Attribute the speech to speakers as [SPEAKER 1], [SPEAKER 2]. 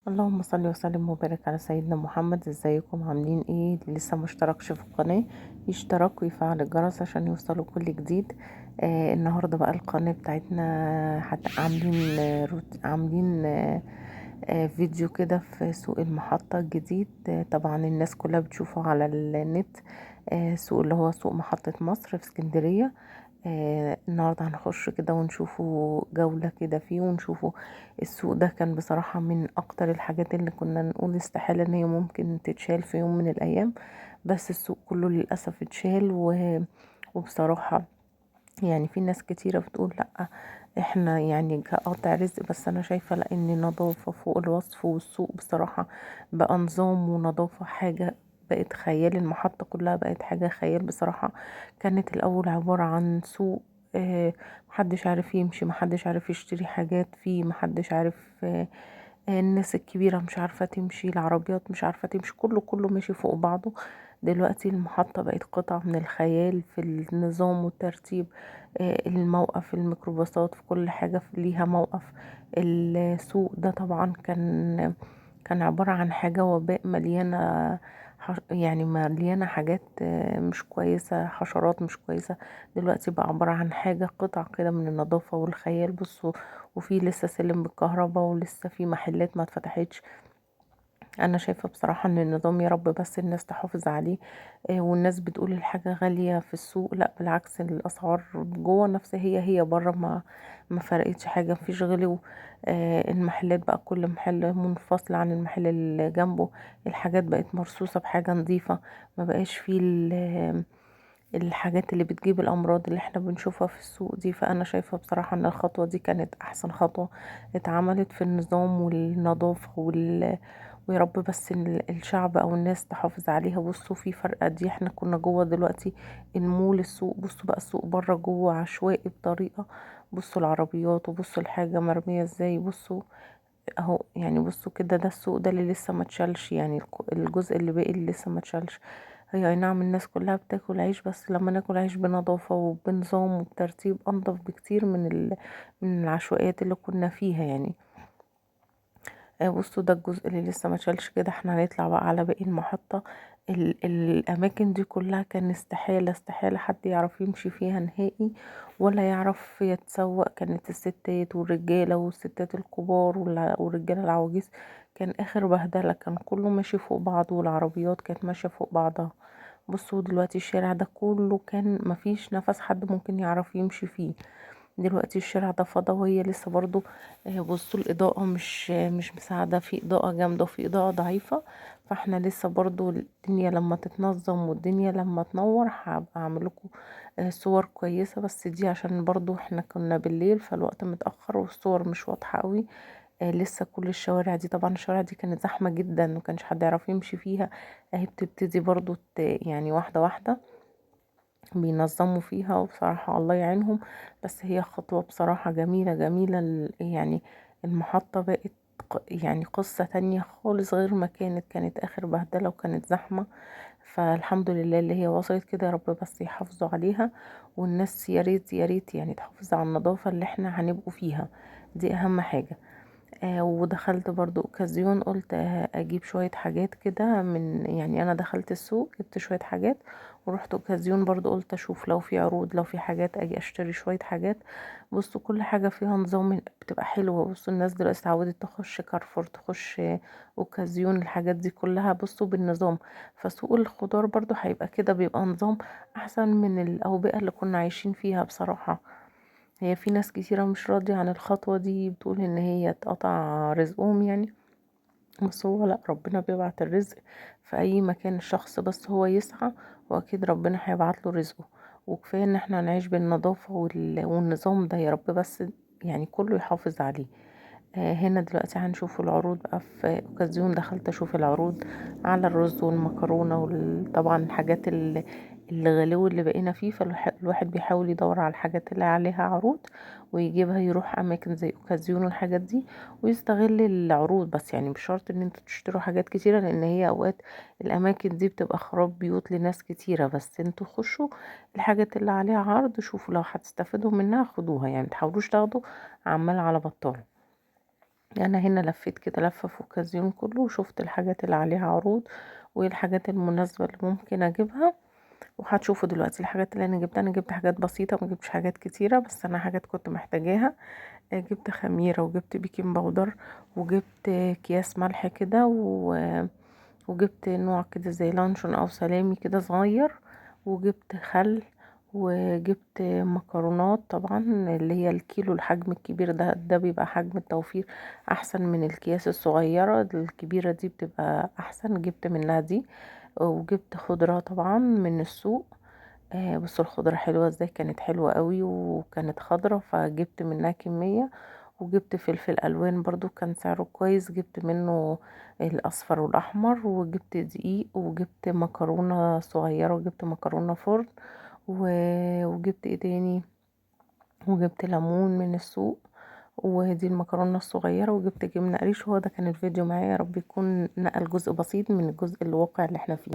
[SPEAKER 1] اللهم صل وسلم وبارك على سيدنا محمد. ازيكم؟ عاملين ايه؟ اللي لسه مشتركش في القناة يشترك ويفعل الجرس عشان يوصلوا كل جديد. النهارده بقى القناة بتاعتنا عاملين عاملين فيديو كده في سوق المحطة الجديد. طبعا الناس كلها بتشوفه على النت. سوق اللي هو سوق محطة مصر في اسكندرية. النهارده هنخش كده ونشوفه جولة كده فيه، ونشوفه السوق ده. كان بصراحة من اكتر الحاجات اللي كنا نقول استحالة ان هي ممكن تتشال في يوم من الايام، بس السوق كله للأسف اتشال. وبصراحة يعني في ناس كتيرة بتقول لأ احنا يعني كقطع رزق، بس انا شايفة لأ، ان نظافة فوق الوصف، والسوق بصراحة بقى نظام ونظافة حاجة بقت خيال. المحطة كلها بقت حاجة خيال بصراحة. كانت الأول عبارة عن سوق، محدش عارف يمشي، محدش عارف يشتري حاجات فيه، محدش عارف، الناس الكبيرة مش عارفة تمشي، العربيات مش عارفة تمشي، كله ماشي فوق بعضه. دلوقتي المحطة بقت قطعة من الخيال في النظام والترتيب. الموقف، الميكروباصات، في كل حاجة ليها موقف. السوق ده طبعا كان عبارة عن حاجة وباء مليانة، يعني مليانة حاجات، مش كويسة، حشرات مش كويسة. دلوقتي بقى عبارة عن حاجة قطع كده من النظافة والخيال. بصوا، وفي لسه سلم بالكهرباء، ولسه في محلات ما اتفتحتش. انا شايفة بصراحة ان النظام يا رب بس الناس تحافظ عليه. والناس بتقول الحاجة غالية في السوق، لا بالعكس، الاسعار جوه نفس هي هي بره، ما فرقتش حاجة، مفيش غلو. المحلات بقى كل محل منفصل عن المحل اللي جنبه، الحاجات بقت مرصوصة بحاجة نظيفة، ما بقاش فيه الحاجات اللي بتجيب الامراض اللي احنا بنشوفها في السوق دي. فانا شايفة بصراحة ان الخطوة دي كانت احسن خطوة اتعملت في النظام والنظافة ويا رب بس الشعب او الناس تحافظ عليها. بصوا في فرقة دي، احنا كنا جوه دلوقتي المول السوق، بصوا بقى السوق بره جوه عشوائي بطريقة. بصوا العربيات، وبصوا الحاجة مرمية ازاي، بصوا اهو، يعني بصوا كده، ده السوق ده اللي لسه ما اتشالش، يعني الجزء اللي باقي اللي لسه ما اتشالش. هي اي نعم الناس كلها بتاكل عيش، بس لما ناكل عيش بنظافة وبنظام وبترتيب انضف بكتير من العشوائيات اللي كنا فيها يعني. بصوا ده الجزء اللي لسه ما اتشالش كده. احنا هنطلع بقى على باقي المحطة. الاماكن دي كلها كان استحالة حد يعرف يمشي فيها نهائي ولا يعرف يتسوق. كانت الستات والرجالة والستات الكبار والرجالة العواجيز كان اخر بهدلة، كان كله ماشي فوق بعضه، والعربيات كانت ماشية فوق بعضها. بصوا دلوقتي الشارع ده كله كان مفيش نفس حد ممكن يعرف يمشي فيه. دلوقتي الشارع ده فضا، وهي لسه برضو، بصوا الإضاءة مش مساعدة، في إضاءة جامدة وفي إضاءة ضعيفة، فاحنا لسه برضو الدنيا لما تتنظم والدنيا لما تنور هبقى اعمل لكم، صور كويسة، بس دي عشان برضو احنا كنا بالليل فالوقت متأخر والصور مش واضحة قوي. لسه كل الشوارع دي، طبعا الشوارع دي كانت زحمة جدا ومكانش حد يعرف يمشي فيها، اهي بتبتدي برضو واحدة واحدة بينظموا فيها، وبصراحة الله يعينهم. بس هي خطوة بصراحة جميلة جميلة، المحطة بقت قصة تانية خالص غير ما كانت آخر بهدلة وكانت زحمة. فالحمد لله اللي هي وصلت كده، يا رب بس يحافظوا عليها، والناس يا ريت يا ريت تحافظ على النظافة اللي احنا هنبقوا فيها، دي أهم حاجة. ودخلت برضو اوكازيون، قلت، اجيب شوية حاجات كده من، يعني انا دخلت السوق جبت شوية حاجات، ورحت اوكازيون برضو قلت اشوف لو في عروض، لو في حاجات اجي اشتري شوية حاجات. بصوا كل حاجة فيها نظام بتبقى حلوة. بصوا الناس دلوقتي اتعودت تخش كارفور، تخش اوكازيون، الحاجات دي كلها بصوا بالنظام. فسوق الخضار برضو هيبقى كده، بيبقى نظام احسن من الاوبئة اللي كنا عايشين فيها بصراحة. هي في ناس كتيرة مش راضية عن الخطوة دي، بتقول ان هي اتقطع رزقهم بس هو لا، ربنا بيبعت الرزق في اي مكان الشخص بس هو يسعى، واكيد ربنا هيبعت له رزقه. وكفاية ان احنا نعيش بالنظافة والنظام ده، يا رب بس كله يحافظ عليه. هنا دلوقتي هنشوف العروض بقى في اوكازيون. دخلت اشوف العروض على الرز والمكرونة طبعا الحاجات اللي غلو اللي بقينا فيه، فالواحد بيحاول يدور على الحاجات اللي عليها عروض ويجيبها، يروح اماكن زي اوكازيون والحاجات دي ويستغل العروض. بس مش شرط ان انتوا تشتروا حاجات كتيرة، لان هي اوقات الاماكن دي بتبقى خراب بيوت لناس كتيرة، بس انتوا خشوا الحاجات اللي عليها عرض شوفوا لو هتستفيدوا منها خدوها، متحاولوش تاخدوا عمال على بطال. انا هنا لفيت كده لفة في اوكازيون كله، وشفت الحاجات اللي عليها عروض وايه الحاجات المناسبة اللي ممكن اجيبها. وهتشوفوا دلوقتي الحاجات اللي انا جبتها. انا جبت حاجات بسيطة، ما جبتش حاجات كتيرة، بس انا حاجات كنت محتاجاها. جبت خميرة، وجبت baking powder، وجبت اكياس ملح كده، وجبت نوع كده زي لانشون او سلامي كده صغير، وجبت خل، وجبت مكرونات طبعا اللي هي الكيلو الحجم الكبير ده، ده بيبقى حجم التوفير احسن من الكياس الصغيرة، الكبيرة دي بتبقى احسن، جبت منها دي. وجبت خضرة طبعا من السوق. بصوا الخضرة حلوة ازاي، كانت حلوة قوي وكانت خضرة، فجبت منها كمية. وجبت فلفل الوان برضو كان سعره كويس، جبت منه الاصفر والاحمر. وجبت دقيق، وجبت مكرونة صغيرة، وجبت مكرونة فرن، وجبت ايه تاني، وجبت ليمون من السوق، ودي المكرونة الصغيرة، وجبت جبنة قريش. هو ده كان الفيديو معايا، يا رب يكون نقل جزء بسيط من الجزء الواقع اللي احنا فيه.